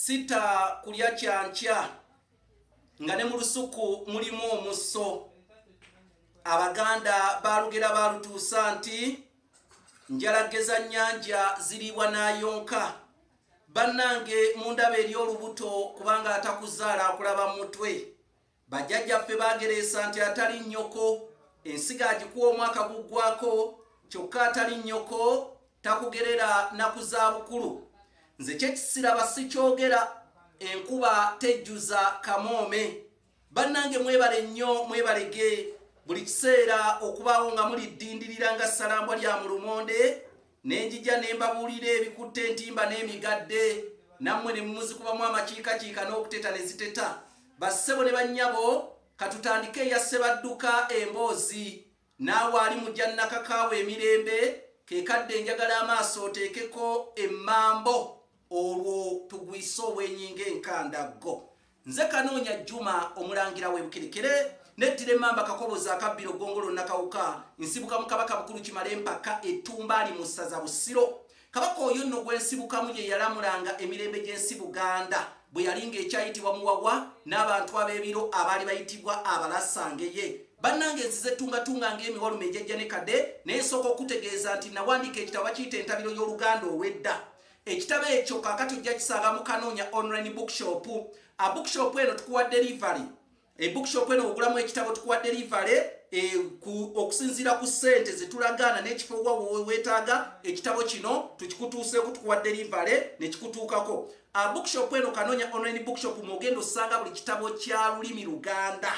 Sita kulya kyankya nga ne mu lusuku mulimu omuso. Abaganda baalugera baalutuusa nti njala geza nnyanja ziriibwa n'ayonka. Bannange mundaba eri olubuto kubanga atakuzaala akulaba mutwe. Bajjajjaffe baagereesa nti atali nnyoko ensigo agikuwa omwaka guggwako, kyokka atali nnyoko takugerera nnaku za bukulu. Nze kyekisiraba sikyogera, enkuba tejjuza kamoome. Bannange mwebale nnyo, mwebalege buli kiseera okubaawo nga muliddindirira nga ssalambwa lya mu lumonde, ne njija ne mbabuulira ebikutte entimba n'emigadde, nammwe ne muzikubamu amakiikakiika n'okuteta ne ziteta. Bassebo ne bannyabo, katutandike eya Ssebadduka emboozi. Naawe ali mu gya nnakakaawa emirembe, ke kadde njagala amaaso oteekeko emmambo, olwo tugwise obwenyi ng'enkandaggo. Nze Kanoonya Juma, omulangira w'e Bukerekere, nettira emmamba Kakoboza akabbiro Ggongolo Nakawuka, nsibuka mu Kabaka Bukulu Kimala Empaka Ettumbaali mu ssaza Busiro. Kabaka oyo nno gwensibukamu ye yalamulanga emirembe gy'ensi Buganda bwe yali ng'ekyayitibwa Muwawa n'abantu ab'ebiro abaali bayitibwa Abalasangeye. Bannange nzize ttungatunga ng'emiwalume ejjajja ne kade, naye nsooka okutegeeza nti nawandiika ekitabo bakiyita Entabiro y'Oluganda Olw'edda. Ekitabo ekyo kaakati ojja kisanga mu Kanoonya online bookshop. A bookshop eno tukuwa delivery. E bookshop eno ogulamu ekitabo tukuwa delivery okusinziira ku ssente zetulagaana n'ekifo wa weetaaga ekitabo kino tukikutuuseeko, tukuwa delivery ne kikutuukako. A bookshop eno Kanoonya online bookshop mwogenda osanga buli kitabo kya lulimi Luganda.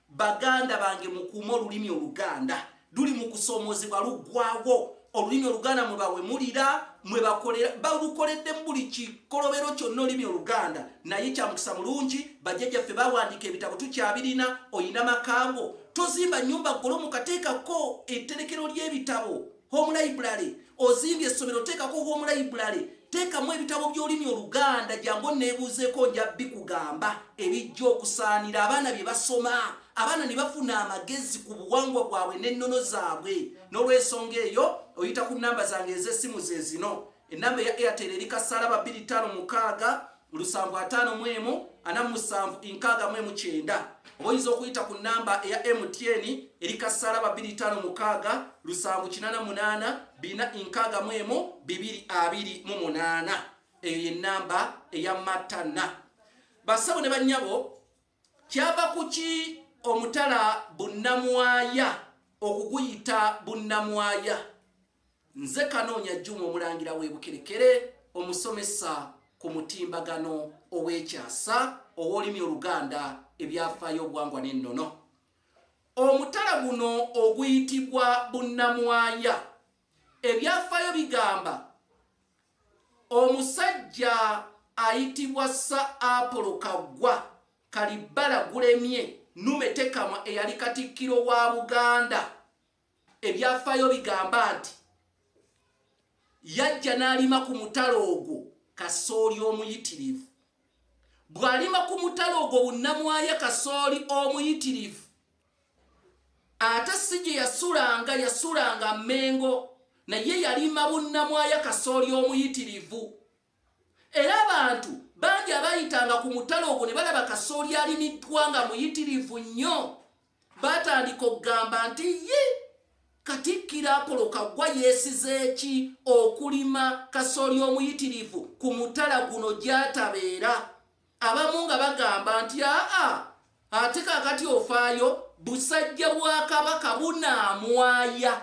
Baganda bange, mukuume olulimi Oluganda, luli mu kusoomozebwa, luggwawo. Olulimi Oluganda mwe bawemulira, mwe bakolera, balukoleddemu buli kikolobero kyonna olulimi Oluganda. Naye kyamukisa mulungi, bajjajjaffe bawandiika ebitabo, tukyabirina. Oyina makango, tozimba nyumba golomu, kateekako etterekero ly'ebitabo, home library. Ozimbye essomero, teekako home library, teekamu ebitabo by'olulimi Oluganda. Jangu onneebuuzeeko, nja bikugamba ebijja okusaanira abaana bye basoma, abaana ne bafuna amagezi ku buwangwa bwabwe n'ennono zaabwe. N'olw'ensonga eyo oyita ku namba zange ez'essimu ze zino. Enamba eya Airtel eri kasalaba 256 751 47 69. Oba oyinza okuyita ku namba eya MTN eri kasalaba 256 788 461 228. Eyo ye namba eya Matana. Bassabo ne bannyabo, kyava ku ki omutala Bunnamwaya okuguyita Bunnamwaya? Nze Kanoonya Juma, omulangira w'e Bukerekere, omusomesa ku mutimbagano ow'ekyasa ow'olulimi Oluganda, ebyafaayo, obuwangwa n'ennono. Omutala guno oguyitibwa Bunnamwaya, ebyafaayo bigamba omusajja ayitibwa Sir Apollo Kaggwa Kalibbala Gulemye Nume Tekamwa, eyali katikkiro wa Buganda, ebyafaayo bigamba nti yajja n'alima ku mutala ogwo kasooli omuyitirivu. Bw'alima ku mutala ogwo Bunnamwaya kasooli omuyitirivu, ate si gye yasulanga, yasulanga Mmengo, naye yalima Bunnamwaya kasooli omuyitirivu. Era abantu bangi abayitanga ku mutala ogwo ne balaba kasooli alimiddwa nga muyitirivu nnyo, batandika okugamba nti, "Ye Katikkiro Apolo Kaggwa yeesize ki okulima kasooli omuyitirivu ku mutala guno gy'atabeera?" Abamu nga bagamba nti, "Aa, ate kaakati ofaayo, busajja bwa Kabaka bunaamwaya,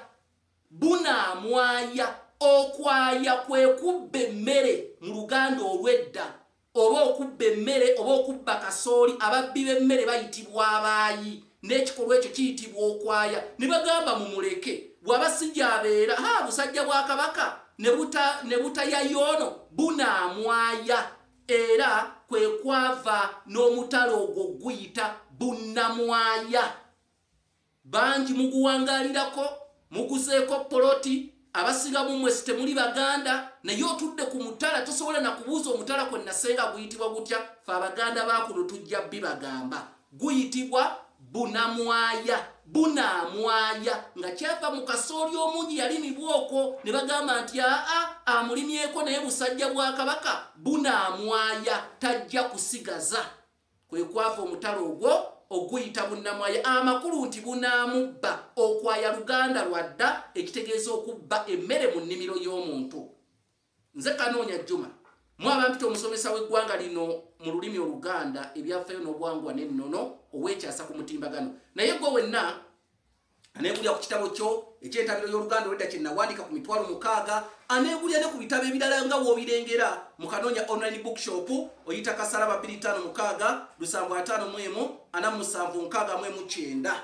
bunaamwaya." Okwaya kwe kubba emmere mu Luganda olw'edda, oba okubba emmere oba okubba kasooli. Ababbi b'emmere bayitibwa abaayi, n'ekikolwa ekyo kiyitibwa okwaya. Ne bagamba, "Mumuleke, bw'aba si gy'abeera, ha busajja bwa Kabaka ne butayayoono bunaamwaya." Era kwe kwava n'omutala ogwo guyita Bunnamwaya. Bangi muguwangaalirako, muguzeeko poloti. Abasinga mummwe si temuli Baganda, naye otudde ku mutala, tosobola nakubuuza omutala kwe nasenga guyitibwa gutya. Fe Abaganda bakuno tujja bibagamba, guyitibwa Bunamwaya, bunaamwaya, nga kyava mu kasooli omungi yalimibwa okwo, ne bagamba nti aa amulimyeko naye busajja bwa Kabaka bunaamwaya, tajja kusigaza. Kwe kwava omutalo ogwo oguyita Bunnamwaya, amakulu nti bunaamubba. Okwaya Luganda lwadda, ekitegeeza okubba emmere mu nnimiro y'omuntu. Nze Kanoonya Juma, mwabampita omusomesa w'eggwanga lino mu lulimi Oluganda, ebyafaayo n'obuwangwa n'ennono, ow'ekyasa ku mutimbagano. Naye gwe wenna aneegulya ku kitabo kyo eky'Entabiro y'Oluganda olwedda kye nawandiika ku 60,000, aneegulya ne ku bitabo ebirala nga w'obirengera mu Kanoonya Online Bookshop, oyita kasalaba 256 751 47 69,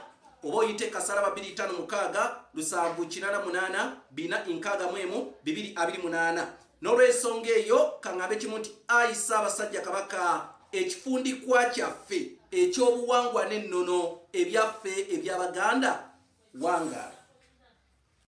oba oyite kasalaba 256 788 461 228. N'olwensonga eyo, kaŋŋambe kimu nti ayi Ssaabasajja Kabaka, ekifundikwa kyaffe ekyobuwangwa n'ennono ebyaffe eby'Abaganda, wangaala.